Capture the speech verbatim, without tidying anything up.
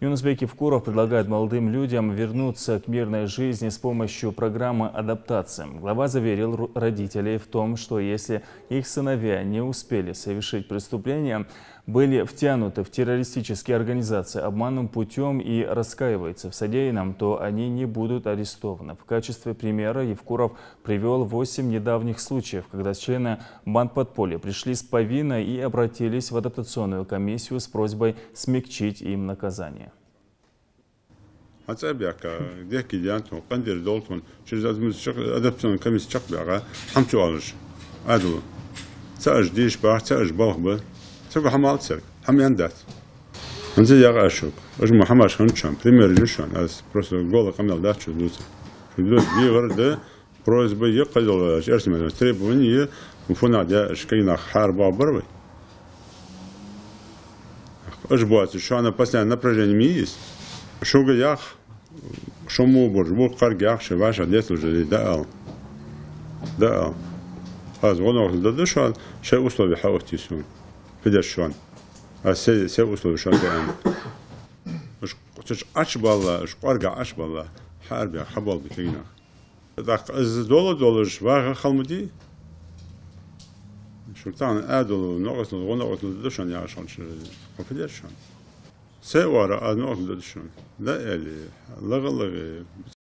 Юнус-Бек Евкуров предлагает молодым людям вернуться к мирной жизни с помощью программы адаптации. Глава заверил ру-, родителей в том, что если их сыновья не успели совершить преступление, были втянуты в террористические организации обманным путём и раскаиваются в содеянном, то они не будут арестованы. В качестве примера Евкуров привёл восемь недавних случаев, когда члены бандподполья пришли с повинной и обратились в адаптационную комиссию с просьбой смягчить им наказание. Хьа цӀа баьхка, дехке даьннад тхона, къинтӀера долаш тхона, через администра-, адаптационная комиссия чакхбаьгӀа, хӀама ца оалаш, Ӏаьдало. Цхьа уж дийша баха, цхьа уж балха ба. Цхьа гу хӀама аьннадац царга. ХӀанз яха аз шуга. Уж мо хӀамаш хиннача, пример я шоана, аз просто гола къамаьл дац шоана дувца. Шуга дувца бегӀар да, просьба я, кхыйола, эрсий меттала требование я, фуннагӀа да, уж кагий нах хьаарабоагӀаргбар вай. Уж боацаш, шоана постоянно напряжение ма йий из. Шуга ях, шо мо бараш, вокхарга ях, шоай вӀашагӀ децалуш дале, дӀаала. ДӀаала. Аз гӀо-новкъостал дергда шоана, шоай условеш хьаоттае сона. Фу деш шоана. Аз сай, сай условеш шоана дӀааьннад. Уж цу чу Ӏочубалла, уж кӀоаргагӀа Ӏочубалла, хьаарабаьгӀа, хьабоалабе кагий нах. ТӀаккха из дола долаш ваха хала ма дий. Шуга тахан Ӏаьдало, новкъостал, гӀо-новкъостал дергда шоана яхаш хилча, фу деш шоана. Сай оагӀора аз новкъостал дергда шоана. ДӀааьле, лагӀа-лагӀа.